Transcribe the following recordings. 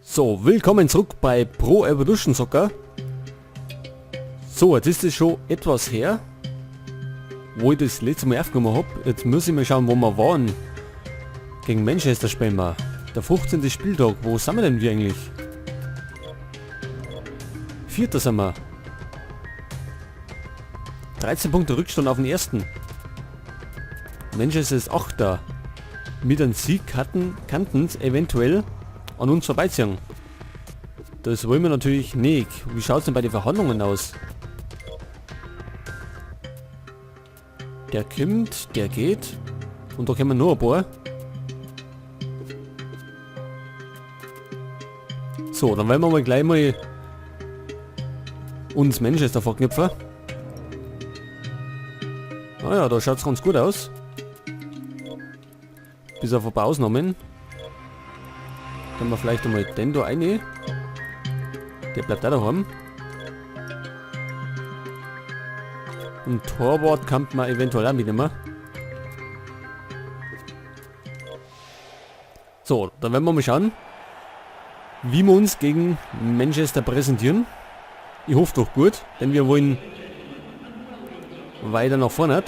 So, willkommen zurück bei Pro Evolution Soccer. So, jetzt ist es schon etwas her, wo ich das letzte Mal aufgenommen hab. Jetzt muss ich mal schauen, wo wir waren. Gegen Manchester spielen wir. Der 15. Spieltag. Wo sind wir denn wir eigentlich? Vierter sind wir. 13 Punkte Rückstand auf den ersten. Manchester ist 8. Mit einem Sieg könnten sie eventuell an uns vorbeiziehen. Das wollen wir natürlich nicht. Wie schaut's denn bei den Verhandlungen aus? Der kommt, der geht. Und da kommen nur ein paar. So, dann werden wir mal gleich mal uns Manchester verknüpfen. Ah ja, da schaut's ganz gut aus. Bis auf ein paar Ausnahmen. Dann wir vielleicht einmal den da rein. Der bleibt auch daheim. Und Torwart kann man eventuell auch mitnehmen. So, dann werden wir mal schauen, wie wir uns gegen Manchester präsentieren. Ich hoffe doch gut, denn wir wollen weiter nach vorne.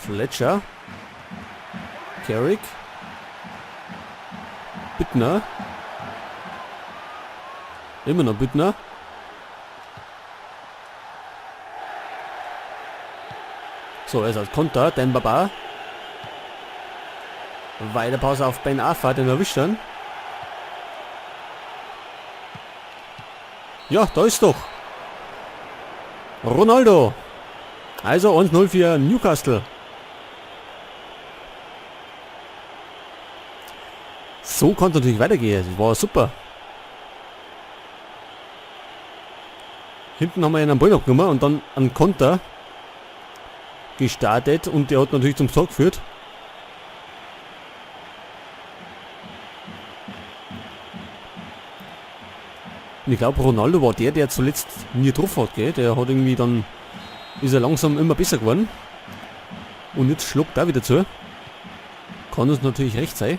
Fletcher, Carrick, Büttner, immer noch Büttner. So, er ist als Konter, Demba Ba. Weiter Pause auf Ben Arfa, den erwischt dann. Ja, da ist doch Ronaldo. Also 1-0 für Newcastle. So konnte natürlich weitergehen. Das war super. Hinten haben wir einen Ball abgenommen und dann einen Konter gestartet und der hat natürlich zum Tor geführt. Und ich glaub, Ronaldo war der, der zuletzt nie getroffen hat, gell? Der hat irgendwie dann, ist er langsam immer besser geworden. Und jetzt schlagt er wieder zu. Kann uns natürlich recht sein.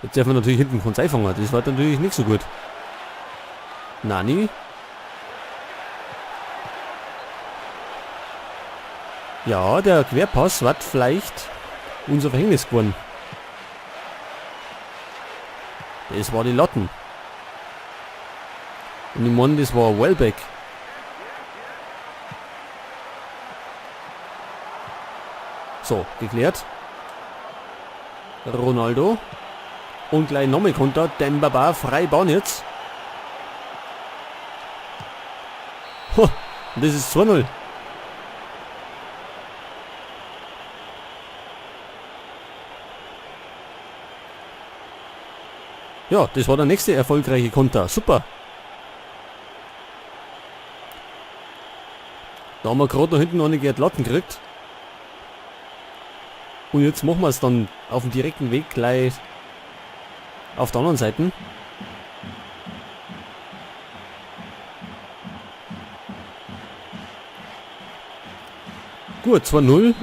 Jetzt darf man natürlich hinten keinen einfangen. Das war natürlich nicht so gut. Nani. Ja, der Querpass wird vielleicht unser Verhängnis geworden. Das war die Latten. Und ich meine, das war Welbeck. So, geklärt. Ronaldo. Und gleich nochmal Konter. Demba Ba, frei bauen jetzt. Ho, das ist 2-0. Ja, das war der nächste erfolgreiche Konter. Super. Da haben wir gerade noch hinten noch eine Gerd Latten gekriegt. Und jetzt machen wir es dann auf dem direkten Weg gleich auf der anderen Seite. Gut, 2-0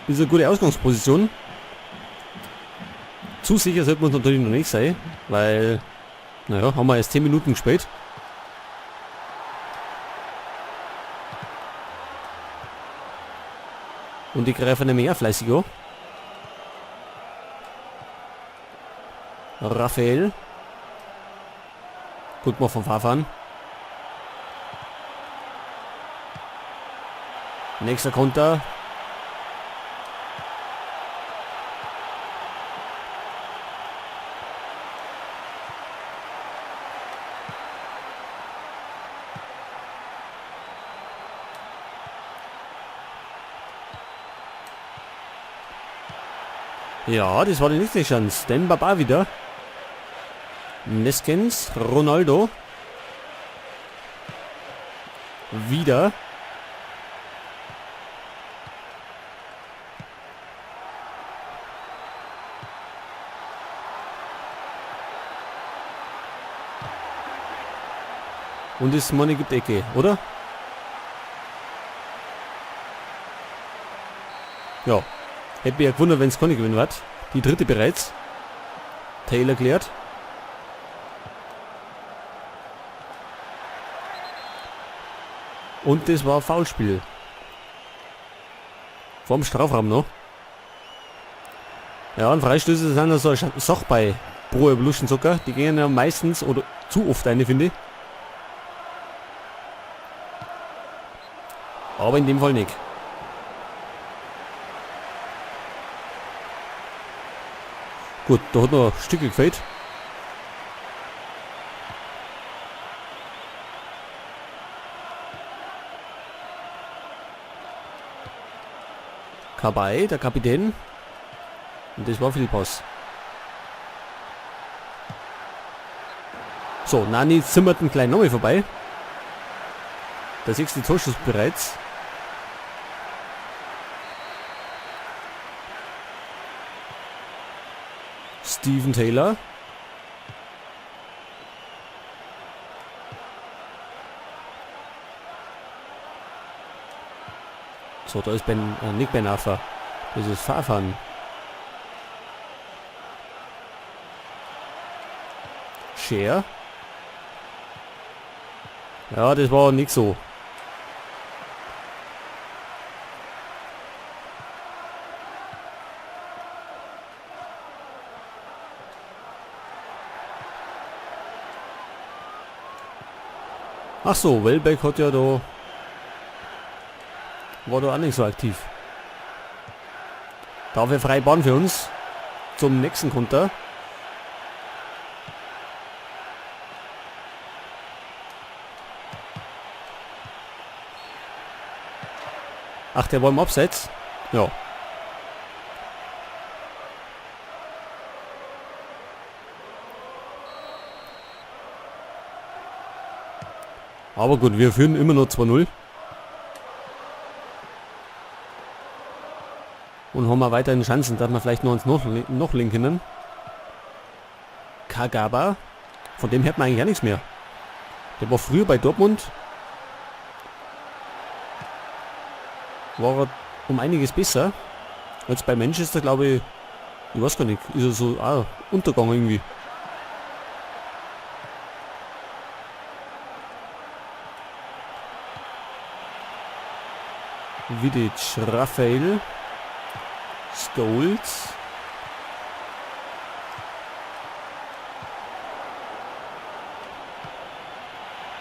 ist eine gute Ausgangsposition. Zu sicher sollte man natürlich noch nicht sein, weil, naja, haben wir erst 10 Minuten gespielt. Und die greifen nämlich auch fleißig an. Raphael. Gut mal vom Fahrfahren. Nächster Konter. Ja, das war die nächste Chance. Demba Ba wieder. Neskens, Ronaldo. Wieder. Und das Money gibt Ecke, oder? Ja. Hätte mich ja gewundert, wenn es keine gewinnen wird. Die dritte bereits. Taylor klärt. Und das war Foulspiel. Vorm Strafraum noch. Ja, und Freistöße sind ja so eine Sache bei Pro Evolution Soccer. Die gehen ja meistens oder zu oft eine, finde ich. Aber in dem Fall nicht. Gut, da hat noch ein Stück gefehlt. Kabay, der Kapitän. Und das war Fehlpass. So, Nani zimmert einen kleinen nochmal vorbei. Der sechste Torschuss bereits. Steven Taylor. So, da ist Ben, nicht Ben Arfa. Das ist Farfan. Scher. Ja, das war nicht so. Ach so, Welbeck hat ja da... War da auch nicht so aktiv. Dafür freie Bahn für uns. Zum nächsten Konter. Ach, der war im Abseits? Ja. Aber gut, wir führen immer noch 2-0. Und haben wir weiterhin Chancen, dass wir vielleicht noch uns noch linken können. Kagawa. Von dem hört man eigentlich auch nichts mehr. Der war früher bei Dortmund. War er um einiges besser. Als bei Manchester, glaube ich, ich weiß gar nicht, ist er so Untergang irgendwie. Vidic, Raphael, Scholes.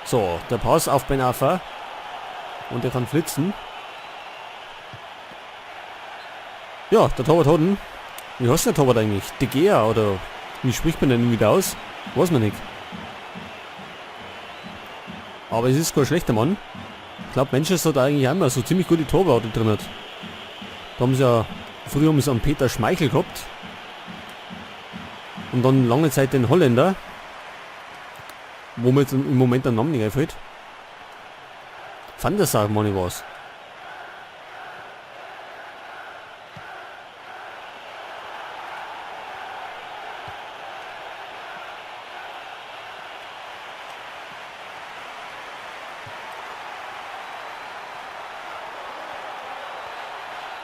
So, der Pass auf Ben Arfa. Und der kann flitzen. Ja, der Torwart hat ihn. Wie heißt der Torwart eigentlich? De Gea oder wie spricht man denn wieder aus? Weiß man nicht. Aber es ist kein schlechter Mann. Ich glaub, Manchester hat eigentlich auch immer so ziemlich gute Torwarte drin hat. Da haben sie ja früher haben sie einen Peter Schmeichel gehabt. Und dann lange Zeit den Holländer. Wo mir jetzt im Moment der Name nicht einfällt. Van der Sar, meine ich, war's.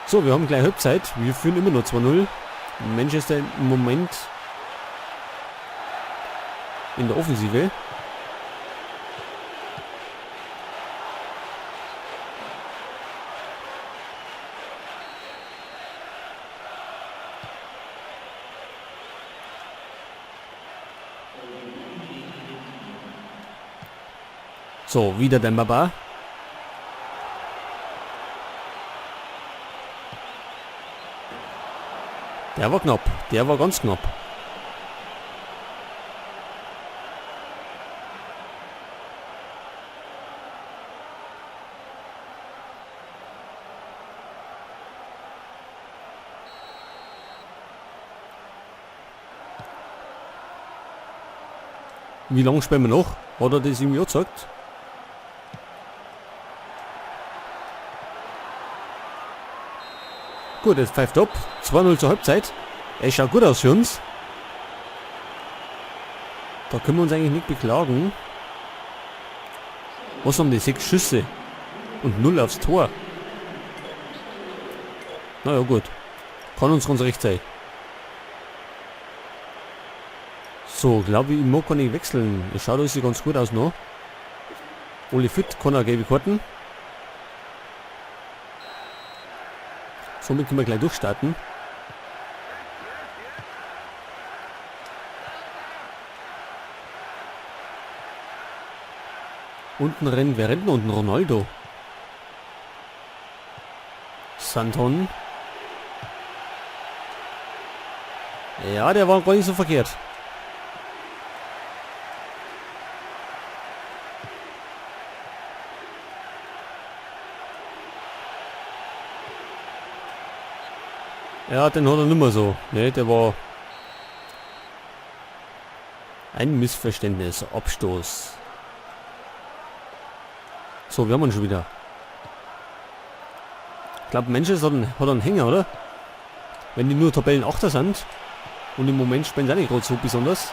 So, wir haben gleich Halbzeit. Wir führen immer noch 2-0. Manchester im Moment in der Offensive. So, wieder Demba Ba. Der war knapp. Der war ganz knapp. Wie lange spielen wir noch? Hat er das irgendwie auch gesagt? Gut, jetzt pfeift ab. 2-0 zur Halbzeit. Es schaut gut aus für uns. Da können wir uns eigentlich nicht beklagen. Was haben die? 6 Schüsse und 0 aufs Tor. Naja, gut. Kann uns ganz recht sein. So, glaube ich, ich mag gar nicht wechseln. Es schaut alles ganz gut aus noch. Oli fit, kann auch gelbe Karten. Somit können wir gleich durchstarten. Unten rennt, wer rennt denn unten? Ronaldo. Santon. Ja, der war gar nicht so verkehrt. Ja, den hat er nicht mehr so. Ne, der war ein Missverständnis. Abstoß. So, wir haben ihn schon wieder. Ich glaube, Manchester hat einen Hänger, oder? Wenn die nur Tabellenachter sind. Und im Moment spielen sie auch nicht gerade so besonders.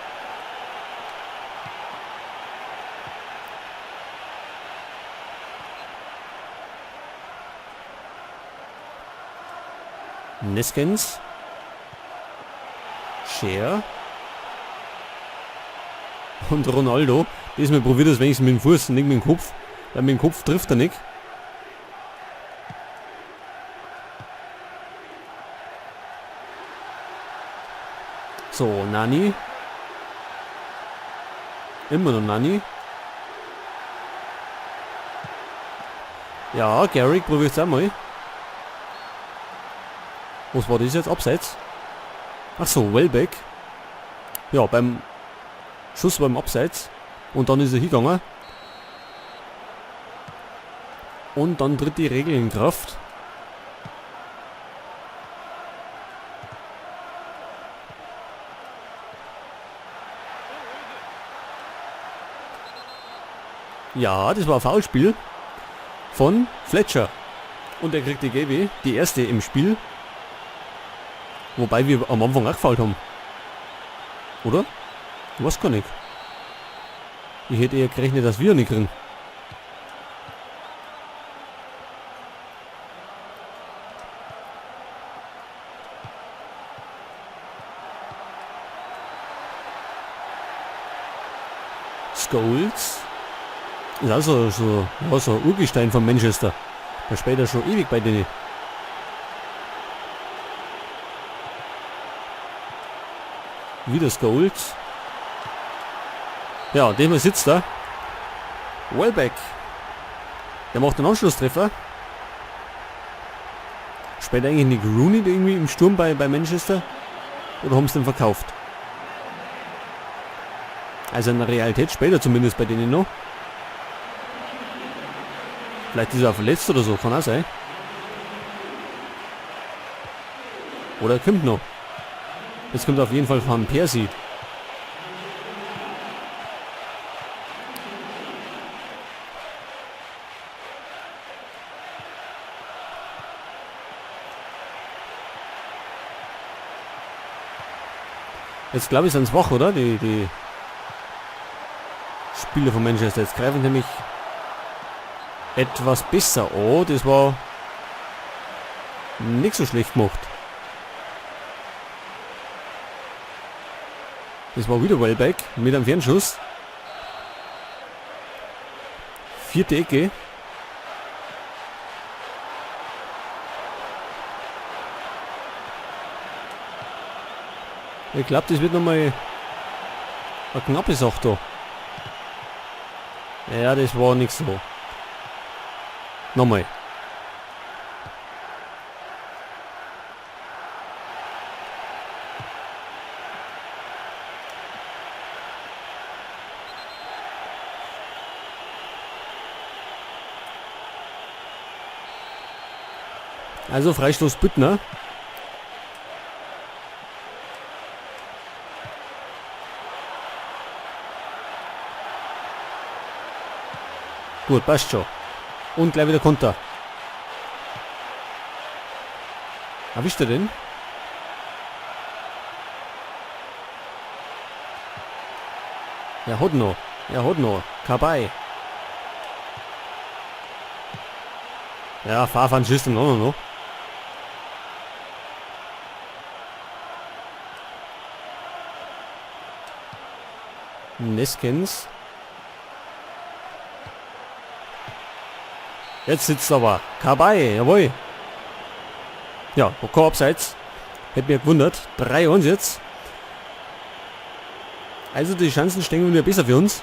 Neskens. Scher. Und Ronaldo. Diesmal probiert es wenigstens mit dem Fuß, nicht mit dem Kopf. Weil mit dem Kopf trifft er nicht. So, Nani. Immer noch Nani. Ja, Garrick probiert es auch mal. Was war das jetzt? Abseits? Ach so, Welbeck. Ja, beim Schuss beim Abseits. Und dann ist er hingegangen. Und dann tritt die Regel in Kraft. Ja, das war ein Foulspiel von Fletcher. Und er kriegt die gelbe, die erste im Spiel. Wobei wir am Anfang auch gefoult haben. Oder? Ich weiß gar nicht. Ich hätte eher gerechnet, dass wir nicht kriegen. Scholes. Ist auch so ein Urgestein von Manchester. Der spielt ja schon ewig bei denen. Wieder Scholes. Ja, dem sitzt er. Welbeck. Der macht den Anschlusstreffer. Spielt eigentlich nicht Rooney irgendwie im Sturm bei Manchester? Oder haben sie den verkauft? Also in der Realität spielt er zumindest bei denen noch. Vielleicht ist er auch verletzt oder so, kann auch sein. Oder er kommt noch. Jetzt kommt auf jeden Fall Van Persie. Jetzt glaube ich sind's wach, oder? Die Spieler von Manchester. Jetzt greifen nämlich etwas besser. Oh, das war nicht so schlecht gemacht. Das war wieder Welbeck mit einem Fernschuss. Vierte Ecke. Ich glaub, das wird nochmal eine knappe Sache da. Ja, das war nix so. Nochmal. Also Freistoß Büttner. Gut, passt schon. Und gleich wieder Konter. Erwischt er den? Er hat noch. Er hat noch. Cabaye. Ja, Farfan schießt dann auch noch. Neskens. Jetzt sitzt aber Kabay, jawohl. Ja, kein Abseits. Hätte mich gewundert. 3-1 jetzt. Also die Chancen stehen wieder besser für uns.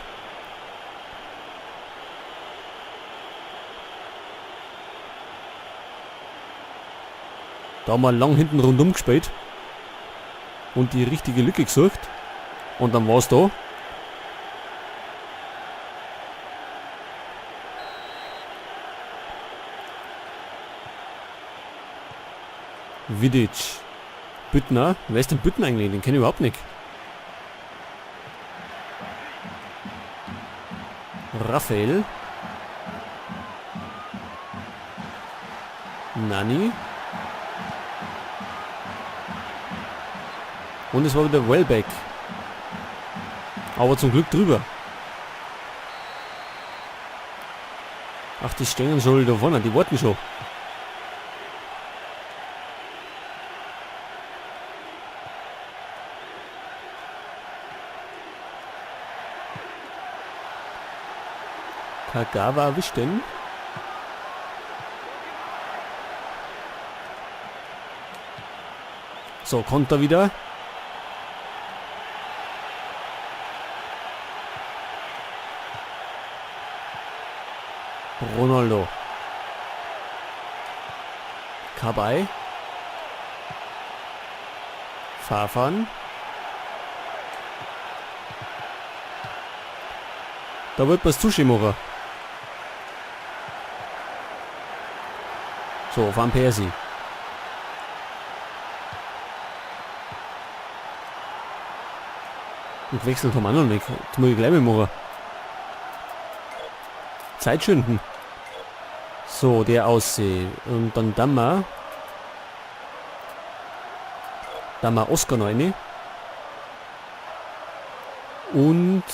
Da mal lang hinten rundum gespielt. Und die richtige Lücke gesucht. Und dann war's da. Vidic. Büttner. Wer ist denn Büttner eigentlich? Den kenne ich überhaupt nicht. Raphael. Nani. Und es war wieder Welbeck. Aber zum Glück drüber. Ach, die stehen schon da vorne, die warten schon. Kagawa erwischt denn. So, Konter wieder. Ronaldo. Kabay. Farfan. Da wird was Sushi machen. So, Van Persie. Und gewechselt haben wir auch noch nicht. Jetzt muss ich gleich mitmachen. Zeit schinden. So, der Ausseh. Und dann Dammer. Dammer Oscar noch eine. Und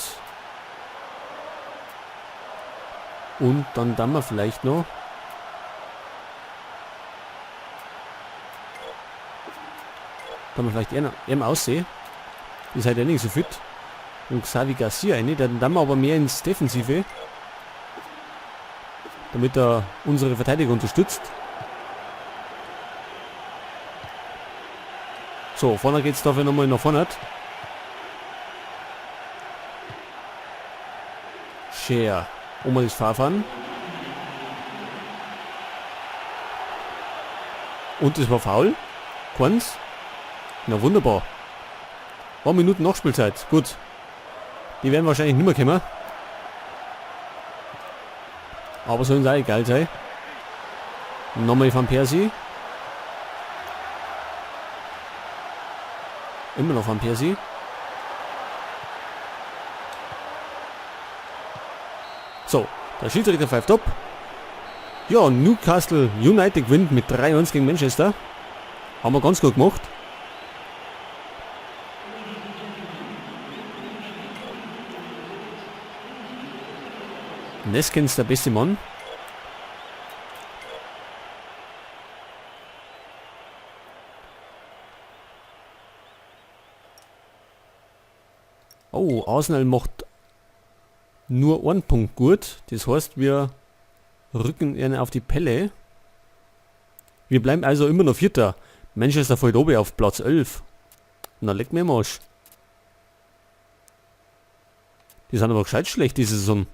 dann Dammer vielleicht noch. Dann wir vielleicht eher Ausseh. Ist halt ja nicht so fit. Und Xavi Garcia eine, der dann aber mehr ins Defensive. Damit er unsere Verteidigung unterstützt. So, vorne geht's dafür nochmal nach vorne. Scher. Oma ist Farfan. Und es war faul. Keins. Na wunderbar. 1 Minute Nachspielzeit. Gut. Die werden wahrscheinlich nicht mehr kommen. Aber sollen sie auch egal sein. Nochmal Van Persie. Immer noch Van Persie. So, der Schiedsrichter pfeift ab. Ja, Newcastle United gewinnt mit 3-1 gegen Manchester. Haben wir ganz gut gemacht. Neskens der beste Mann. Oh, Arsenal macht nur einen Punkt gut. Das heißt, wir rücken ihnen auf die Pelle. Wir bleiben also immer noch Vierter. Manchester fällt oben auf Platz 11. Na, leck mir am Arsch. Die sind aber gescheit schlecht diese Saison.